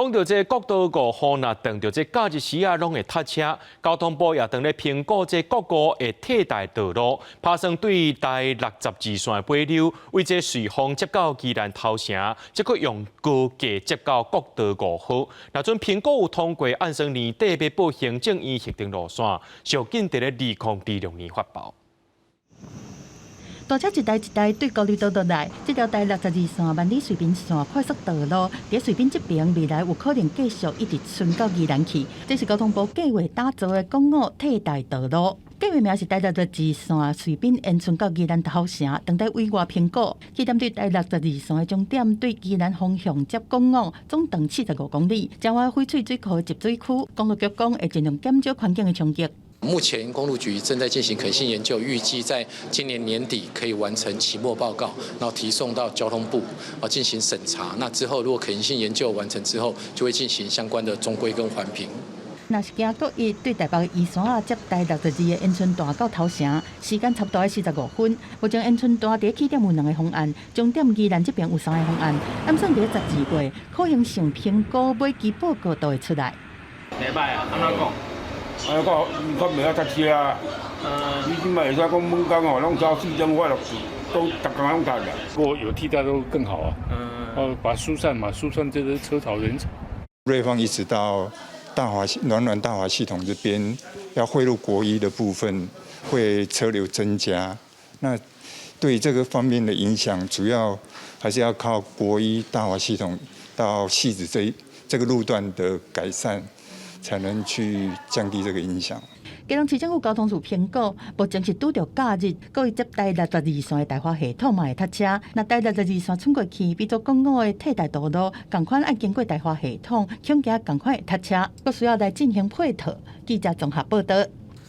講到這國道五號，若碰著這假日時啊，攏會塞車。交通部也正咧評估這國五的替代道路，拍算對台六十二線的尾溜，為這瑞芳接到宜蘭頭城，這閣用高架接到國道五號。若準評估有通過，按算年底欲報行政院核定路線，上緊佇咧2026年發包。大車一台一台對交流道落來，這條台六十二線萬里瑞濱線快速道路，佇瑞濱這邊未來有可能繼續一直伸到宜蘭去。這是交通部計劃打造的國五替代道路，計劃名是台六十二線瑞濱延伸到宜蘭頭城，正咧委外評估。起點對台六十二線的終點對宜蘭方向接國五，總長45公里，彰化翡翠水庫的集水區。公路局講會盡量減少環境的衝擊。目前公路局正在進行可行性研究，預計在今年年底可以完成期末報告，然後提送到交通部啊進行審查。那之後如果可行性研究完成之後，就會進行相關的總規跟環評。若是經國一對台北宜山仔接台六十二的延伸段到頭城，時間差不多愛45分。目前延伸段佇起點有兩个方案，終點宜蘭這邊有三个方案。按算佇12月，可行性評估尾期報告就會出來。袂䆀啊，按怎講？啊，較較袂曉塞車啊！你這擺會使講每工哦，攏早4點我落去，都逐工攏塞啦。如果有替代都更好啊！哦，把疏散嘛，疏散這個車潮人潮。瑞芳一直到大華暖暖大華系統這邊要匯入國一的部分，會車流增加。那對這個方面的影響，主要還是要靠國一大華系統到汐止這個路段的改善，才能去降低這個影響。基隆市政府交通處評估，目前是拄著假日，閣會接台六十二線的大華系統嘛會塞車。若台六十二線伸過去，變做國五的替代道路，仝款愛經過大華系統，恐驚仝款會塞車，閣需要來進行配套。記者綜合報導。